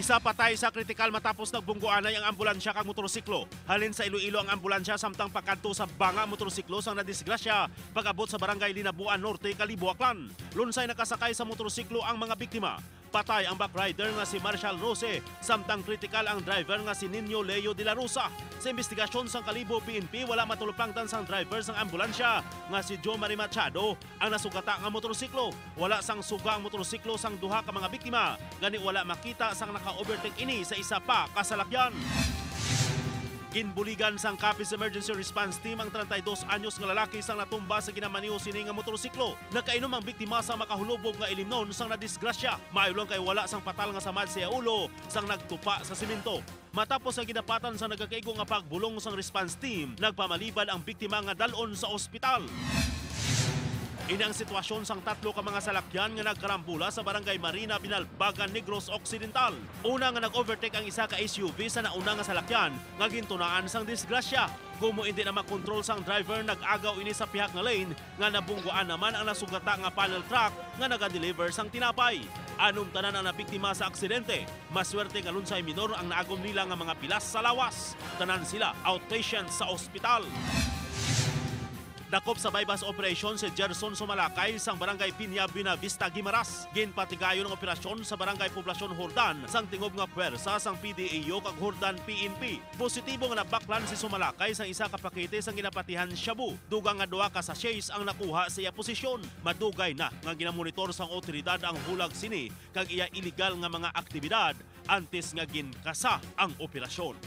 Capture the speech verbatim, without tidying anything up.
Sa patay sa kritikal matapos nagbungguanay ang ambulansya kag motorsiklo. Halin sa Iloilo ang ambulansya samtang pakadto sa banga ang motorsiklo sang nadisgrasya pag-abot sa barangay Linabuan Norte, Kalibo, Aklan. Lunsay nakasakay sa motorsiklo ang mga biktima. Patay ang backrider nga si Marshall Rose, samtang kritikal ang driver nga si Nino Leo de la Rosa. Sa imbestigasyon sang Kalibo P N P, wala matulupangtan sang driver sang ambulansya nga si Jo Marie Machado ang nasugata nga motorsiklo. Wala sang suga ang motorsiklo sang duha ka mga biktima, gani wala makita sang naka-overtake ini sa isa pa ka salakyan. Ginbuligan sang Capiz Emergency Response Team ang treinta y dos anyos nga lalaki sang natumba sa ginamaneho sini nga motorsiklo. Nagkainom ang biktima sa makahulubog nga ilimnon sang nadisgrasya. Maayo lang kay wala sang patal nga samad sa iya ulo sang nagtupa sa semento. Matapos ang ginapatan sa nagakaigo nga pagbulong sang response team, nagpamalibad ang biktima nga dal-on sa ospital. Ini ang sitwasyon sang tatlo ka mga salakyan nga nagkarambola sa Barangay Marina, Binalbagan, Negros Occidental. Una nga nag-overtake ang isa ka S U V sa nauna nga salakyan nga gintunaan sang disgrasya. Kumo indi na makontrol sang driver, nag-agaw ini sa pihak nga lane nga nabungguan naman ang nasugata nga panel truck nga naga-deliver sang tinapay. Anom tanan ang nabiktima sa aksidente. Maswerte nga lunsay minor ang naagom nila nga mga pilas sa lawas. Tanan sila outpatient sa ospital. Dakop sa buy-bust operation si Gerson Sumalakay sang Barangay Piña, Buenavista, Guimaras. Ginpatigayon ang operasyon sa Barangay Poblacion Jordan sang tingob nga pwersa sang P D A U kag Jordan P N P. Positibo nga nabaklan si Sumalakay sang isa ka pakete sang ginapatihan shabu, dugang nga duha ka sachets ang nakuha sa iya posisyon. Madugay na nga ginamonitor sang awtoridad ang hulag sini kag iya iligal nga mga aktibidad antes nga ginkasa ang operasyon.